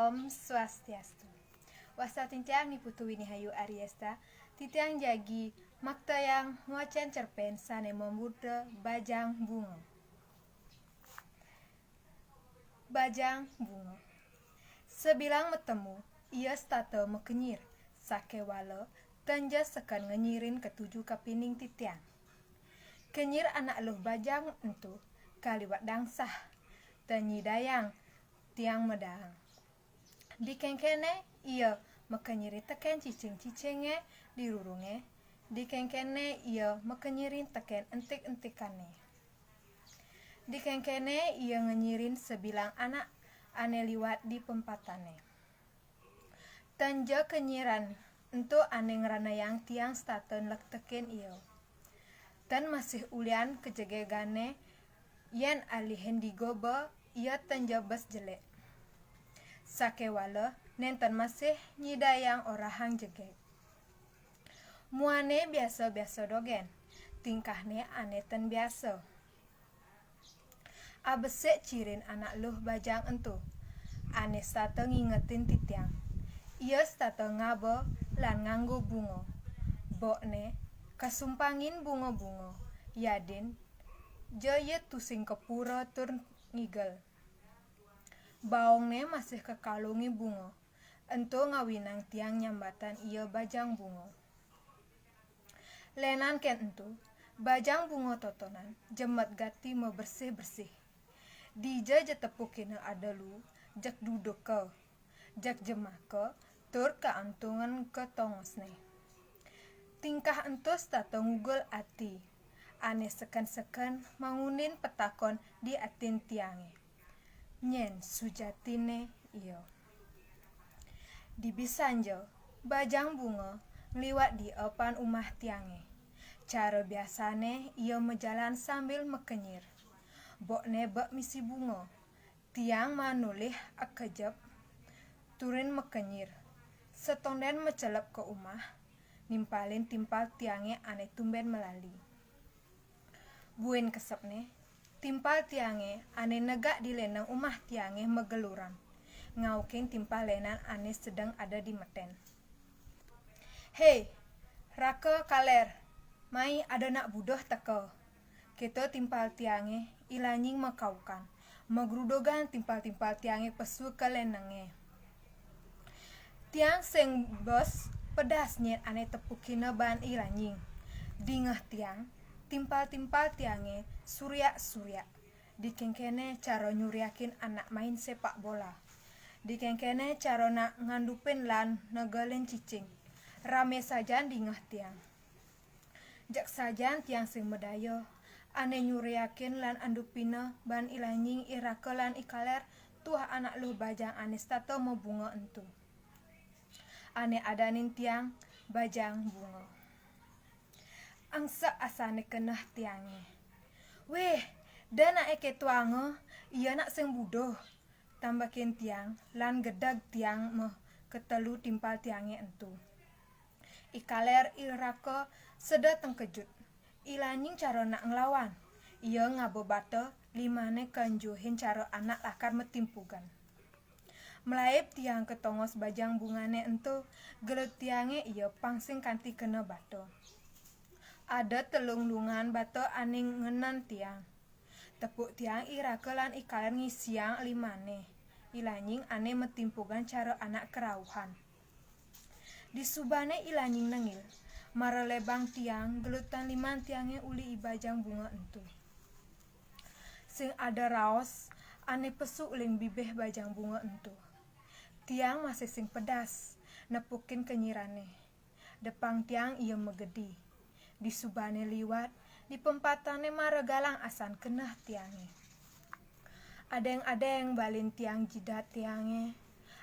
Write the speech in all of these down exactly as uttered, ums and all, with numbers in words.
Om Swastiastu. Wasta titiang Ni Putu Winihayu Ariesta, titiang jagi maktayang wacan cerpen sane mamurda Bajang Bunga. Bajang Bunga. Sabilang matemu, ia setata makenyir, sakewala tanja seken ngenyirin katuju kapining titiang. Kenyir anak luh Bajang ento kaliwat dangsah, tanyidayang tiang medaang. Dikengkene ia makenyiri teken cicing-cicinge di rurunge, dikengkene ia makenyirin teken entik-entikane. Dikengkene ia ngenyirin sabilang anak ane liwat di pempatane. Tanja kenyiran ento ane ngranayang tiang setata nlektekin ia. Tan masih ulian kejegegane yen alihin digoba ia tanja bes jelek. Sakewala nenten masih nyidayang orahang jegeg. Muane biasa-biasa dogen, tingkahne ane tan biasa. Abesik cirin anak luh Bajang ento, ane setata ngingetin titiang. Ia setata ngaba lan nganggo bunga. Bokne kasumpangin bunga-bunga, yadin ja ia tusing kapura tur ngigel. Baongne masih kakalungi bunga. Ento ngawinang tiang nyambatan ia Bajang Bunga. Lenan ken ento, Bajang Bunga totonan jemet gati mabersih-bersih. Dija ja tepukina ada lu, jeg duduka, jeg jemaka, tur kaantungan ka tongosne. Tingkah ento setata ngugel ati, ane seken-seken mangunin petakon di atin tiange. Nyen sujatine ia. Dibisan ja, Bajang Bunga ngliwat di apan umah tiange. Cara biasane ia majalan sambil makenyir. Bokne bek misi bunga. Tiang manulih akejep, turin makenyir. Setonden macelep ka umah, nimpalin timpal tiange ane tumben malali. Buin kesepne, timpal tiange ane negak di leneng umah tiange mageluran, ngaukin timpal lenan ane sedeng ada di meten. "Hei, raka kaler, mai ada nak buduh teka." Keto timpal tiange, I Lanying makaukan. Magrudugan timpal-timpal tiange pesu ka lenenge. Tiang sing bes pedas nyen ane tepukina ban I Lanying. Dingeh tiang, timpal-timpal tiange suriak-suriak. Dikengkene cara nyuriakin anak main sepak bola. Dikengkene cara nak ngandupin lan negelin cicing. Rame sajan dingeh tiang. Jeg sajan tiang sing madaya, ane nyuriakin lan andupina ban I Lanying, I Raka lan I Kaler, tuah anak luh Bajang ane setata mabunga ento. Ane adanin tiang Bajang Bunga. Angsek asane keneh tiange. "Weh, da nak eke tuanga, ia nak sing buduh," tambakin tiang lan gedeg tiang meh ketelu timpal tiange ento. I Kaler, I Raka seda tengkejut. I Lanying cara nak nglawan. Ia ngaba bata, limane kanjuhin cara anak lakar matimpugan. Mlaib tiang ka tongos Bajang Bungane ento, gelut tiange ia pang sing kanti kena bata. Ada telung lungan bata ane ngenen tiang. Tepuk tiang I Raka lan I Kaler ngisiang limane. I Lanying ane matimpugan cara anak kerauhan. Disubane I Lanying nengil, mara lebang tiang gelutan liman tiange uli I Bajang Bunga ento. Sing ada raos ane pesu uling bibih Bajang Bunga ento. Tiang masih sing pedas nepukin kenyirane. Depang tiang ia magedi. Disubane liwat, di pempatane mara galang asan keneh tiange. Adeng-adeng balin tiang jidat tiange.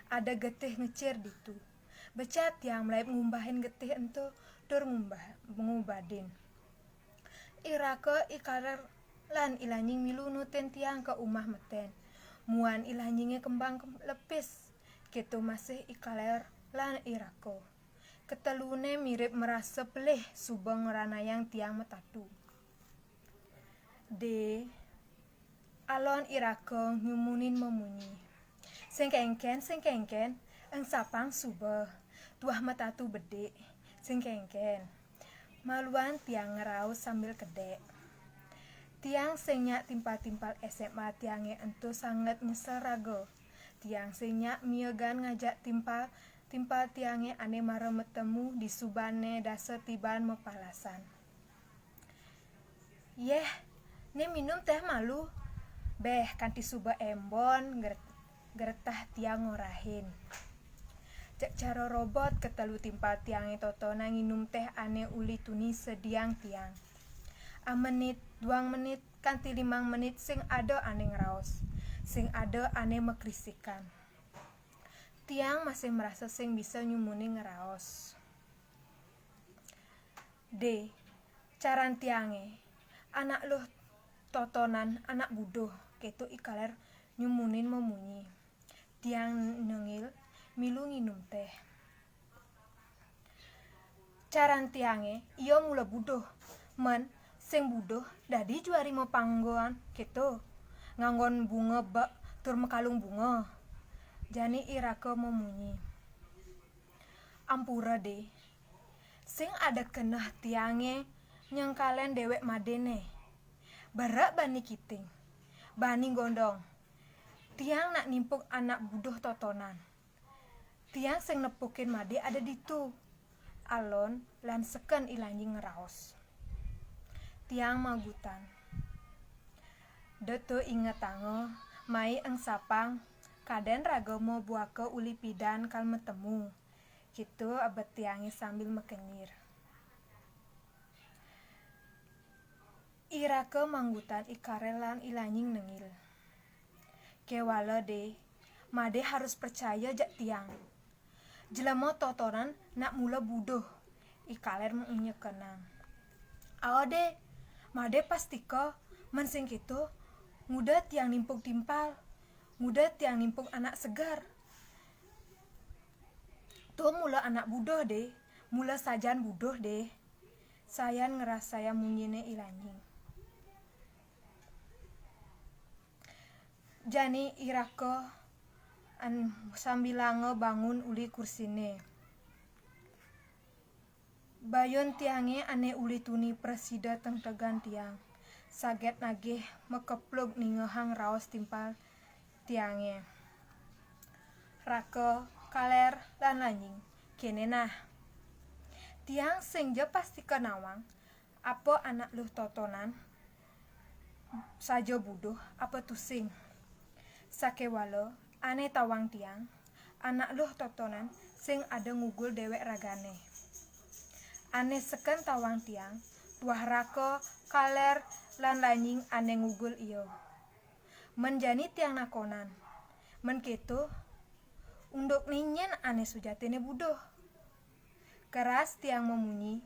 Ada getih ngecir ditu. Becat tiang mlaib ngumbahin getih ento tur ngumbah, ngubadin. I Raka, I Kaler lan I Lanying milu nutin tiang ka umah meten. Muan I Lanyinge kembang kem-, lepis, keto masih I Kaler lan I Raka. Ketelune mirib merasa pelih suba ngranayang tiang matatu. De, alon I Raka nyumunin mamunyi. Sing kénkén, sing kénkén, eng sapang suba, tuah matatu bedik, sing kénkén. Maluan tiang ngraos sambil kedék. Tiang sing nyak timpal-timpal S M A tiangé ento sanget nyesel raga. Tiang sing nyak miegan ngajak timpal-timpal tiangé ané mara matemu di subané dasa tiban mapalasan. "Yéh, né minum téh malu." "Béh, kanti suba embon," ger-, geretah tiang ngorahin. Jak cara robot, ketelu timpal tiangé totonan nginum téh ané uli tuni sediang tiang. Amenit, duang menit, kanti limang menit sing ada ané ngraos, sing ada ané makrisikan. Tiang masih merasa sing bisa nyumunin ngraos. "Dé, caran tiangé, anak luh totonan anak buduh," kéto I Kalér nyumunin mamunyi. Tiang nengil milu nginum téh. "Caran tiangé, ia mula buduh. Men sing buduh dadi juari mapanggoan kéto, nganggon bunga bek tur makalung bunga," jani I Raka mamunyi. "Ampura, Dé. Sing ada keneh tiangé nyengkalen déwék madéné. Berek bani kiting, bani gondong. Tiang nak nimpuk anak buduh totonan. Tiang sing nepukin madé ada ditu." Alon lan seken I Lanjing ngraos. Tiang magutan. "Detu ingetanga, mai eng sapang, kadén raga mabuaka uli pidan kal matemu." Kéto abet tiangé sambil makenyir. I Raka magutan, I Kalér lan I Lanjing nengil. "Kéwala, Dé, madé harus percaya jak tiang. Jelema totonan nak mula buduh," I Kalér nyekenang. "Ao, Dé, madé pastika, men sing kéto, nguda tiang nimpuk timpal, nguda tiang nimpuk anak seger." "To mula anak buduh, Dé, mula sajan buduh, Dé," sayan ngrasayang munyiné I Lanjing. Jani I Raka an sambilanga bangun uli kursiné. Bayun tiangé ané uli tuni prasida tengtegan tiang, saget nagih makeplug ningehang raos timpal tiangé. "Raka, Kalér, lan Lanjing, kéné nah. Tiang sing ja pastika nawang, apa anak luh totonan saja buduh, apa tusing. Sakéwala ané tawang tiang, anak luh totonan sing ada ngugul déwék ragané. Ané seken tawang tiang, tuah Raka, Kalér, lan Lanjing ané ngugul ia. Men jani tiang nakonan, men kéto, unduk né nyén ané sujatiné buduh?" Keras tiang mamunyi,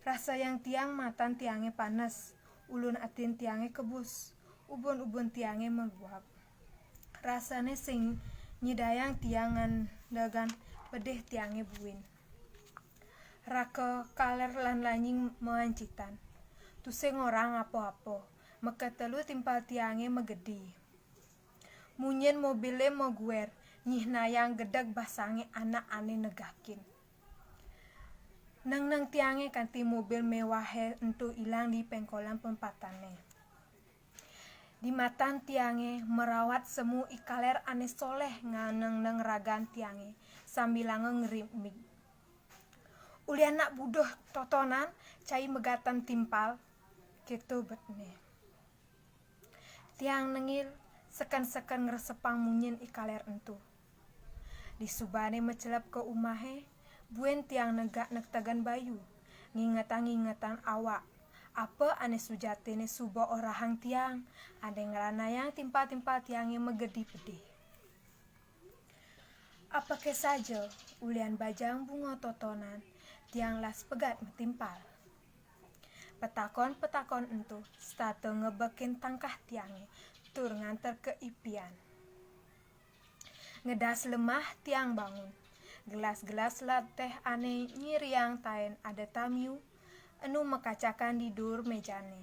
rasayang tiang matan tiangé panes, ulun atin tiangé kebus, ubun-ubun tiangé maluap. Rasané sing nyidayang tiang ngandegan pedih tiangé buin. Raka, Kalér, lan Lanjing maancitan. Tusing ngorahang apa-apa, makatelu timpal tiangé magedi. Munyin mobilé maguér, nyihnayang gedeg basangé anak ané negakin. Nengneng tiangé kanti mobil méwahé ento ilang di péngkolan pempatanné. Di matan tiangé marawat semu I Kalér ané soléh nganengneng ragan tiangé sambilanga ngrimik. "Uli anak buduh totonan cai megatan timpal," kéto betné. Tiang nengil, seken-seken ngresepang munyin I Kalér ento. Di subané macelep ka umahé, buin tiang negak nektegan bayu, ngingetang-ngingetang awak, apa ané sujatiné suba orahang tiang, ané ngranayang timpal-timpal tiangé magedi pedih. Apaké saja, ulian bajang bunga totonan, tiang las pegat matimpal. Petakon-petakon ento setata ngebekin tangkah tiangé tur nganter ka ipian. Ngedas lemah tiang bangun. Gelas-gelas lan téh ané nyiriang taén ada tamiu, enu makacakan di duur méjané.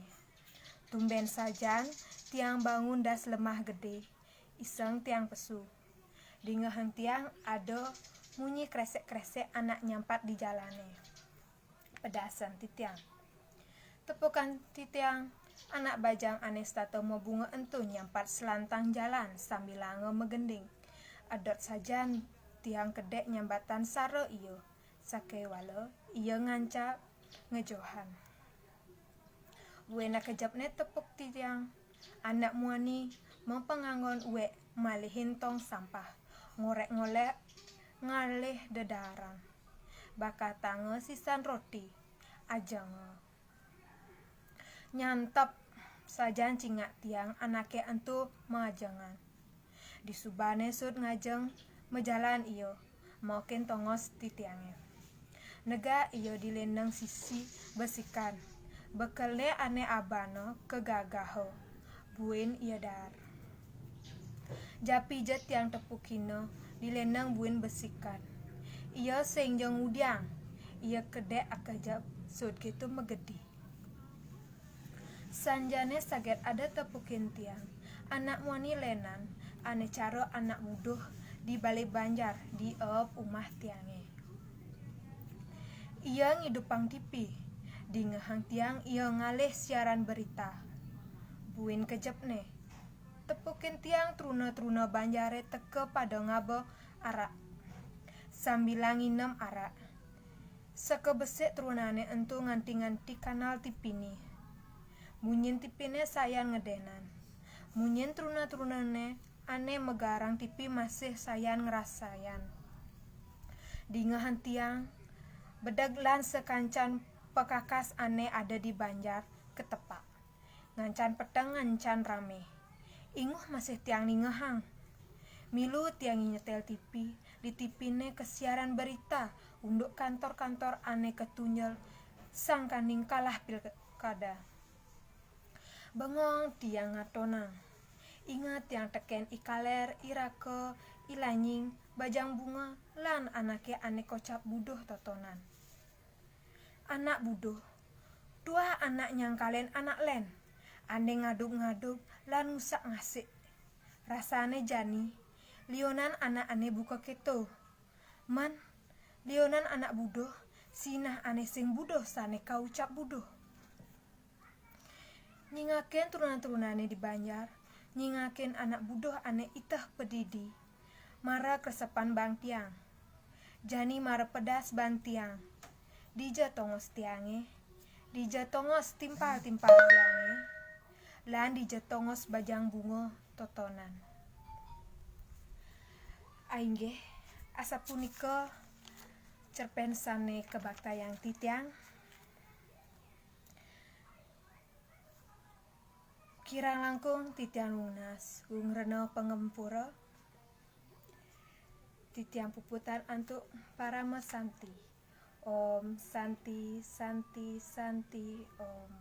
Tumbén sajan tiang bangun das lemah gedé, iseng tiang pesu. Dingehang tiang ada munyi kresek-kresek anak nyampat di jalane. Pedasan titiang. Tepukan titiang, anak bajang ane setata mabunga ento nyampat selantang jalan sambilanga magending. Edot sajan tiang kedek nyambatan sara ia, sakewala ia ngancap ngejohan. Buin akejepne tepuk titiang, anak muani mapanganggon uek malihin tong sampah, ngorek-ngolek ngalih dedaran. Bakatanga sisan roti, ajanga. Nyantep sajan cingak tiang anake ento maajengan. Disubane sut ngajeng, majalan ia, mokin tongos titiange. Negak ia di lendeng sisi besikan, bekele ane abana kegagaha, buin ia daar. Japi ja tiang tepukina di lendeng buin besikan. Ia sing ja ngudiang, ia kedek akejep sut keto magedi. Sanjane saget ada tepukin tiang, anak muani lenan, ane cara anak buduh di bale banjar di eep umah tiange. Ia ngidupang tipi, dingehang tiang ia ngalih siaran berita. Buin kejepne, tepukin tiang truna-truna banjare teka pada ngaba arak. Sambilang nginem arak. Sakabesik trunane ento nganti-nganti kanal tipine. Munyin tipine sayan ngedenan. Munyin truna-trunane ane megarang tipi masih sayan ngerasayan. Dingehang tiang, bedeg lan sakancan pekakas ane ada di banjar ketepak. Ngancan peteng, ngancan rame. Inguh masih tiang ningehang. Milu tiang nyetel tipi, di tipine kesiaran berita unduk kantor-kantor ane ketunjel sangkaning kalah pilkada. Bengong tiang ngatonang. Ingat tiang teken I Kaler, I Raka, I Lanying, Bajang Bunga, lan anake ane kocap buduh totonan. Anak buduh, tuah anak nyangkalen anak len, ane ngaduk-ngaduk lan ngusak ngasik. Rasane jani, lionan anak ane buka keto. Man, lionan anak buduh, sinah ane sing buduh sane kaucap buduh. Nyingakin truna-trunane di banjar, nyingakin anak buduh ane iteh pedidi, mara kresepan bang tiang. Jani mara pedas bang tiang. Dija tongos tiange, dija tongos timpal-timpal tiange, lan dija tongos Bajang Bunga totonan. Ainggih, asapunika cerpen sane kabaktayang titiang. Kirang langkung titiang nunas, gung rena pangempura. Titiang puputang antuk Parama Santi. Om Santi, Santi, Santi, Om.